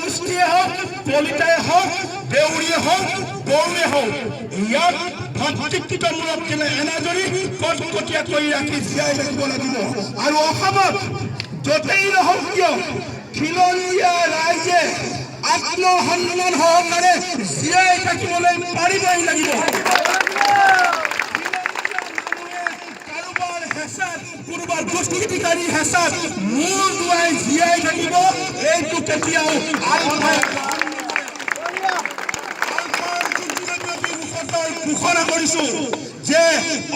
জনগোষ্ঠীয়ে হওক, কলিতাই হওক, দেউৰীয়ে হওক, বড়োৱে হওক, ইয়াত ভাতৃত্বমূলক এনাজৰী কটকটীয়া কৰি ৰাখি জীয়াই থাকিব লাগিব। আৰু অসমত য'তেই নহওক কিয়, খিলঞ্জীয়া ৰাইজে আত্মসন্মান সহকাৰে জীয়াই থাকিবলৈ পাৰিবই লাগিব। মানুহে কাৰোবাৰ হেঁচাত, কোনোবা দুষ্কৃতিকাৰী হেঁচাত মূৰ দোৱাই জীয়াই থাকিব, এইটো কেতিয়াও আলফাই গ্ৰহণ নকৰে। আলফাৰ যুদ্ধবিৰতি মুখতৰ ঘোষণা কৰিছো যে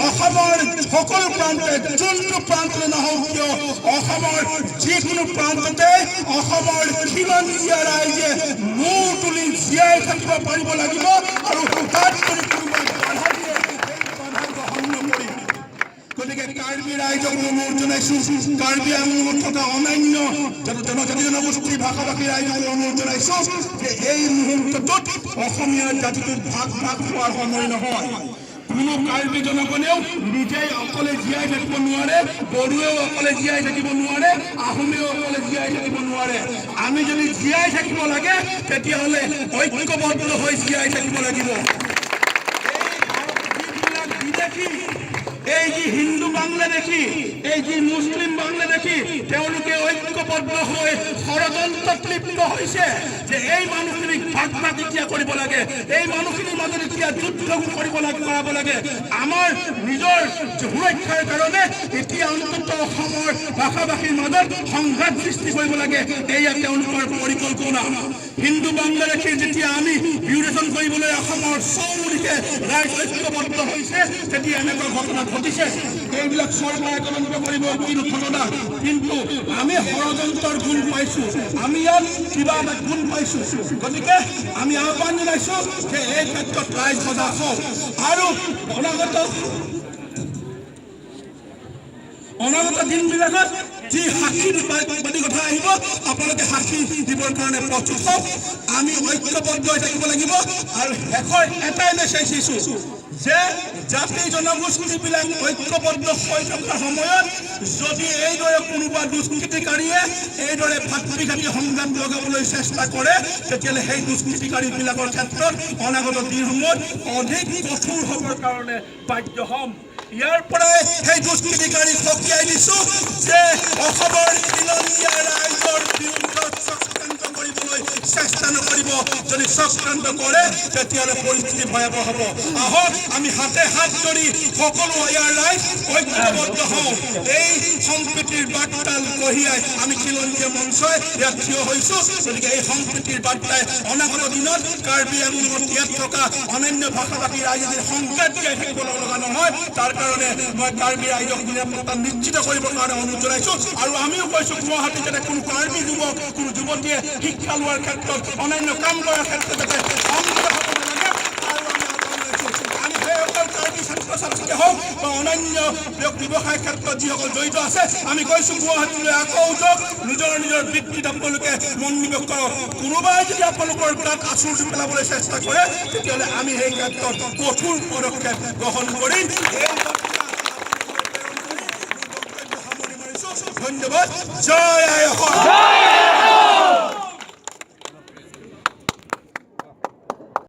অসমৰ সকলো প্ৰান্তে, যোনটো প্ৰান্ততে নহওক কিয়, অসমৰ যিকোনো প্ৰান্ততে অসমৰ খিলঞ্জীয়া ৰাইজে মূৰ তুলি জীয়াই থাকিব পাৰিব লাগিব। আৰু তাত যদি কোনোবাই বাধা দিয়ে, সেই বাধা গ্ৰহণ নকৰিম। গতিকে কাৰ্বি ৰাইজক অনুৰোধ জনাইছো, কাৰ্বি আংলঙত থকা অন্যান্য জনজাতি, জনগোষ্ঠী, ভাষা ভাষী ৰাইজক অনুৰোধ জনাইছো যে এই মুহূৰ্তটোত অসমীয়া জাতিটোক ভাগ ভাগ হোৱাৰ সময় নহয়। কোনো কাৰ্বি জনগণেও নিজেই অকলে জীয়াই থাকিব নোৱাৰে, বড়োৱেও অকলে জীয়াই থাকিব নোৱাৰে, আহোমেও অকলে জীয়াই থাকিব নোৱাৰে। আমি যদি জীয়াই থাকিব লাগে, তেতিয়াহ'লে ঐক্যবদ্ধ হৈ জীয়াই থাকিব লাগিব। এই যিবিলাক বিদেশী, এই যি হিন্দু বাংলাদেশী, এই যি মুছলিম বাংলাদেশী, তেওঁলোকে ঐক্যবদ্ধ হৈ ষড়যন্ত্ৰত লিপ্ত হৈছে যে এই মানুহখিনিক ভাগ ভাগ এতিয়া কৰিব লাগে, এই মানুহখিনিৰ মাজত এতিয়া যুদ্ধ কৰিব লাগে, কৰাব লাগে। আমাৰ নিজৰ সুৰক্ষাৰ কাৰণে এতিয়া অন্ততঃ অসমৰ ভাষা ভাষীৰ মাজত সংঘাত সৃষ্টি কৰিব লাগে, এয়া তেওঁলোকৰ পৰিকল্পনা। হিন্দু বাংলাদেশীৰ যেতিয়া আমি বিৰোধন কৰিবলৈ অসমৰ চৌদিশে ৰাইজ ঐক্যবদ্ধ হৈছে, তেতিয়া এনেকুৱা ঘটনা ঘটিছে। এইবিলাক চৰকাৰে তদন্ত কৰিব কি ঘটনা। কিন্তু আমি ষড়যন্ত্ৰৰ গুণ পাইছো, আমি ইয়াত কিবা এটা গুণ পাইছো। গতিকে আমি আহ্বান জনাইছো যে এই ক্ষেত্ৰত ৰাইজ সজাগ হওক। আৰু অনাগত দিনবিলাকত যি সাক্ষী বাদী কথা আহিব, আপোনালোকে সাক্ষী দিবৰ কাৰণে প্ৰস্তুত হওক। আমি ঐক্যবদ্ধ হৈ থাকিব লাগিব। আৰু শেষৰ এটাই মেছেজ দিছো যে জাতি জনগোষ্ঠীবিলাক ঐক্যবদ্ধ হৈ থকাৰ সময়ত যদি এইদৰে কোনোবা দুষ্কৃতিকাৰীয়ে এইদৰে ভাতৃঘাতী সংঘাত লগাবলৈ চেষ্টা কৰে, তেতিয়াহ'লে সেই দুষ্কৃতিকাৰীবিলাকৰ ক্ষেত্ৰত অনাগত দিনসমূহত অধিক কঠোৰ হ'বৰ কাৰণে বাধ্য হ'ম। ইয়াৰ পৰাই সেই দুষ্কৃতিকাৰীক সকীয়াই দিছো যে অসমৰ খিলঞ্জীয়া ৰাইজৰ বিৰুদ্ধত চক্ৰান্ত কৰিবলৈ চেষ্টা নকৰিব। যদি চক্ৰান্ত কৰে, তেতিয়াহ'লে পৰিস্থিতি ভয়াৱহ হ'ব। আহক, আমি হাতে হাত ধৰি সকলো ইয়াৰ ৰাইজ ঐক্যবদ্ধ হওঁ। এই সম্প্ৰীতিৰ বাৰ্তা কঢ়িয়াই আমি খিলঞ্জীয়া মঞ্চই ইয়াত থিয় হৈছো। গতিকে এই সম্প্ৰীতিৰ বাৰ্তাই অনাগত দিনত কাৰ্বি আংলঙত ইয়াত থকা অন্যান্য ভাষা ভাষী ৰাইজে যদি সংঘাত জীয়াই থাকিব লগা নহয়, তাৰ কাৰণে মই কাৰ্বি ৰাইজক নিৰাপত্তা নিশ্চিত কৰিবৰ কাৰণে অনুৰোধ জনাইছো। আৰু আমিও কৈছো, গুৱাহাটীত যাতে কোনো কাৰ্বি যুৱক, কোনো যুৱতীয়ে শিক্ষা লোৱাৰ ক্ষেত্ৰত, অন্যান্য কাম কৰাৰ ক্ষেত্ৰত যাতে শংকিত হ'ব নালাগে, আৰু আমি আহ্বান জনাইছো। আমি সেইসকল কাৰ্বি ছাত্ৰ ছাত্ৰীকে হওক বা অন্যান্য ব্যৱসায় ক্ষেত্ৰত যিসকল জড়িত আছে, আমি কৈছো, গুৱাহাটীলৈ আকৌ যাওক, নিজৰ নিজৰ বৃত্তিত আপোনালোকে মনোনিৱেশ কৰক। কোনোবাই যদি আপোনালোকৰ গাত আঁচোৰ দি পেলাবলৈ চেষ্টা কৰে, তেতিয়াহ'লে আমি সেই ক্ষেত্ৰত কঠোৰ পদক্ষেপ গ্ৰহণ কৰিম। এই বাৰ্তা আপোনালোকলৈ প্ৰেৰণ কৰি মোৰ বক্তব্য সামৰণি মাৰিছো। ধন্যবাদ। জয় আই অসম।